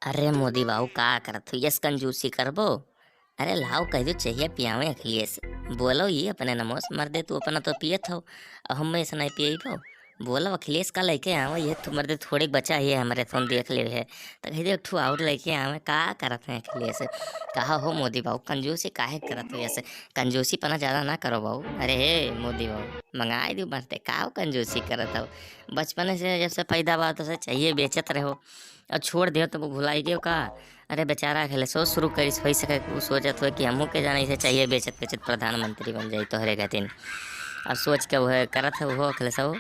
अरे मोदी बाबू का करत हो, यस कंजूसी करबो? अरे लाओ कह दो चाहिए पियावे अखिलेश। बोलो ये अपने नमोस मर्दे, तू अपना तो पियत हो, अब हम ऐसा नहीं पियबो। बोलो अखिलेश का लेके आवे, ये तो मर्दे थोड़े बचा ही है हमारे, तो देख ले है तो कह दे एक ठो और लेके आवे। का करत हैं अखिलेश? कहा हो मोदी बाबू कंजूसी काहे करत हो, ऐसे कंजूसी पना ज़्यादा ना करो बाबू। अरे हे मोदी बाबू मंगाए दो मरते, का कंजूसी करत हो? बचपन से जब से पैदा हुआ तो से चाहिए बेचत रहो और छोड़ दियो तो वो भुलाई गयो का? अरे बेचारा अखिलेश शुरू करी हो सके, वो सोचत हो कि हमहू के जाने से चाहिए बेचत बेचत प्रधानमंत्री बन जाई तोहरे खातिर। अब सोच के वह करत है वो अखिलेश हो,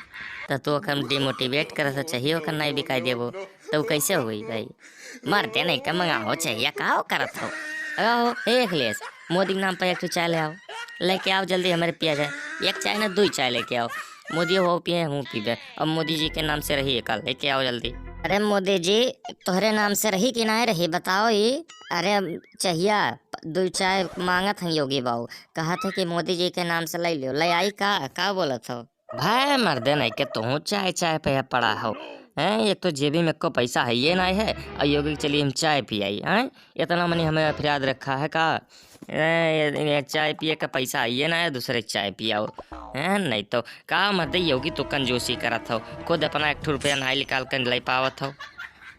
तो तू हम डिमोटिवेट करत है, चाहिए ओकर नहीं बिकाई देबो तो वो कैसे होई भाई? मरते नहीं का मंगाओ चाहिए का करत हो? आओ हे अखिलेश, मोदी के नाम पर एक ठो चाय ले आओ, लेके आओ जल्दी, हमारे पिया जाए। एक चाय ना दो चाय लेके आओ, मोदी हो पिए हूँ पीबे, अब मोदी जी के नाम से रही कल, लेके आओ जल्दी। अरे मोदी जी तोहरे नाम से रही कि ना रही बताओ ये? अरे चाहिया दो चाय मांगत हैं योगी बाबू, कहा थे कि मोदी जी के नाम से ले लियो, ले आई का का बोलत हो? भाई मर्दे नहीं के तुहू चाय चाय पे पड़ा हो हैं, एक तो जेबी में को पैसा है ये नहीं है, और योगी चलिए हम चाय पियाई हैं, इतना मनी हमें फरियाद रखा है का? ये चाय पिए का पैसा है ये ना है, दूसरे चाय पियाओ हैं। नहीं तो का मर्दे योगी तो कंजूसी करत हो, खुद अपना एक ठो रुपया नहीं निकाल कर ले पावत हो।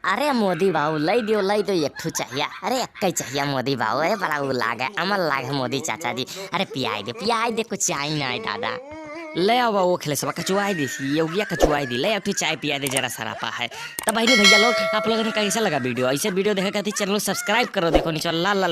अरे मोदी बाबू लई दियो, लई दो एक ठो चाहिए, अरे एक ही चाहिए मोदी बाबू, अरे बड़ा वो लागे अमल लागे मोदी चाचा जी, अरे पियाई दे पियाई दे, कुछ चाहिए ना दादा। ले आओ वो अखिलेश बाबा कचुआई दी, योगिया कचुआई दी, ले आओ फिर चाय पिया दे जरा सरापा है। तब भाई भैया लोग आप लोगों ने कैसा लगा वीडियो? ऐसे वीडियो देखा खातिर चैनल सब्सक्राइब करो, देखो नीचे लाल लाल।